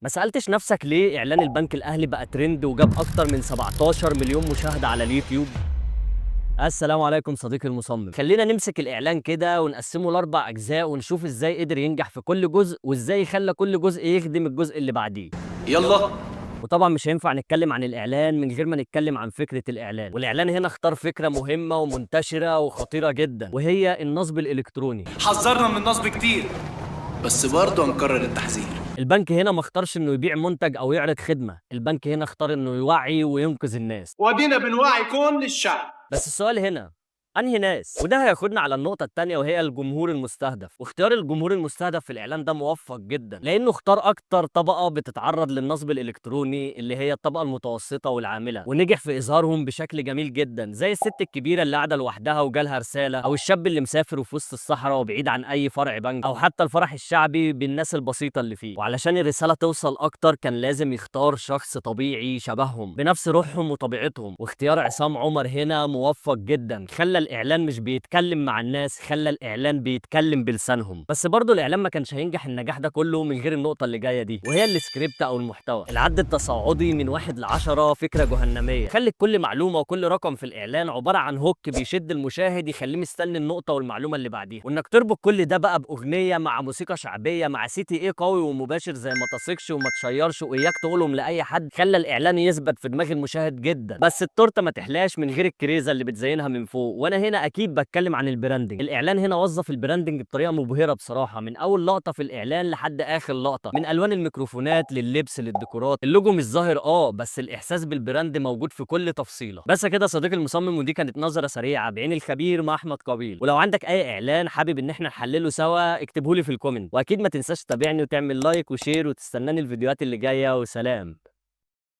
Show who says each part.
Speaker 1: ما سألتش نفسك ليه إعلان البنك الأهلي بقى ترند وجاب أكتر من 17 مليون مشاهدة على اليوتيوب؟ السلام عليكم صديقي المصمم. خلينا نمسك الإعلان كده ونقسمه لأربع أجزاء ونشوف إزاي قدر ينجح في كل جزء وإزاي خلى كل جزء يخدم الجزء اللي بعديه.
Speaker 2: يلا.
Speaker 1: وطبعا مش هينفع نتكلم عن الإعلان من غير ما نتكلم عن فكرة الإعلان، والإعلان هنا اختار فكرة مهمة ومنتشرة وخطيرة جدا، وهي النصب الإلكتروني.
Speaker 2: حذرنا من النصب كتير، بس برضه هنكرر التحذير.
Speaker 1: البنك هنا ما اختارش انه يبيع منتج او يعرض خدمة، البنك هنا اختار انه يوعي وينقذ الناس.
Speaker 2: وادينا بنوعي كل الشعب.
Speaker 1: بس السؤال هنا انهي ناس؟ وده هياخدنا على النقطة التانية وهي الجمهور المستهدف. واختيار الجمهور المستهدف في الإعلان ده موفق جدا، لأنه اختار أكتر طبقة بتتعرض للنصب الإلكتروني اللي هي الطبقة المتوسطة والعاملة، ونجح في إظهارهم بشكل جميل جدا، زي الست الكبيرة اللي قاعدة لوحدها وجالها رسالة، أو الشاب اللي مسافر وفي وسط الصحراء وبعيد عن أي فرع بنك، أو حتى الفرح الشعبي بالناس البسيطة اللي فيه. وعلشان الرسالة توصل أكتر كان لازم يختار شخص طبيعي شبههم بنفس روحهم وطبيعتهم، واختيار عصام عمر هنا موفق جدا، خلى الإعلان مش بيتكلم مع الناس، خلى الإعلان بيتكلم بلسانهم. بس برضه الإعلان ما كانش هينجح النجاح ده كله من غير النقطة اللي جاية دي، وهي السكريبت أو المحتوى. العد التصاعدي من 1 ل10 فكرة جهنمية، خلت كل معلومة وكل رقم في الإعلان عبارة عن hook بيشد المشاهد يخليه مستني النقطة والمعلومة اللي بعديها. وإنك تربط كل ده بقى بأغنية مع موسيقى شعبية مع CTA قوي ومباشر زي ما تثقش وما تشيرش وإياك تقولهم لأي حد، خلى الإعلان يثبت في دماغ المشاهد جدا. بس التورتة ما تحلاش من غير الكريزة اللي بتزينها من فوق، وانا هنا اكيد بتكلم عن ال branding. الاعلان هنا وظف ال branding بطريقة مبهرة بصراحة، من اول لقطة في الاعلان لحد اخر لقطة، من الوان الميكروفونات لللبس للديكورات. اللوجو مش ظاهر بس الاحساس بال brand موجود في كل تفصيله. بس كده صديقي المصمم، ودي كانت نظره سريعة بعين الخبير مع احمد قابيل. ولو عندك اي اعلان حابب ان احنا نحلله سوا اكتبه لي في ال comment، واكيد ما تنساش تتابعني وتعمل like و share وتستناني الفيديوهات اللي جاية. وسلام.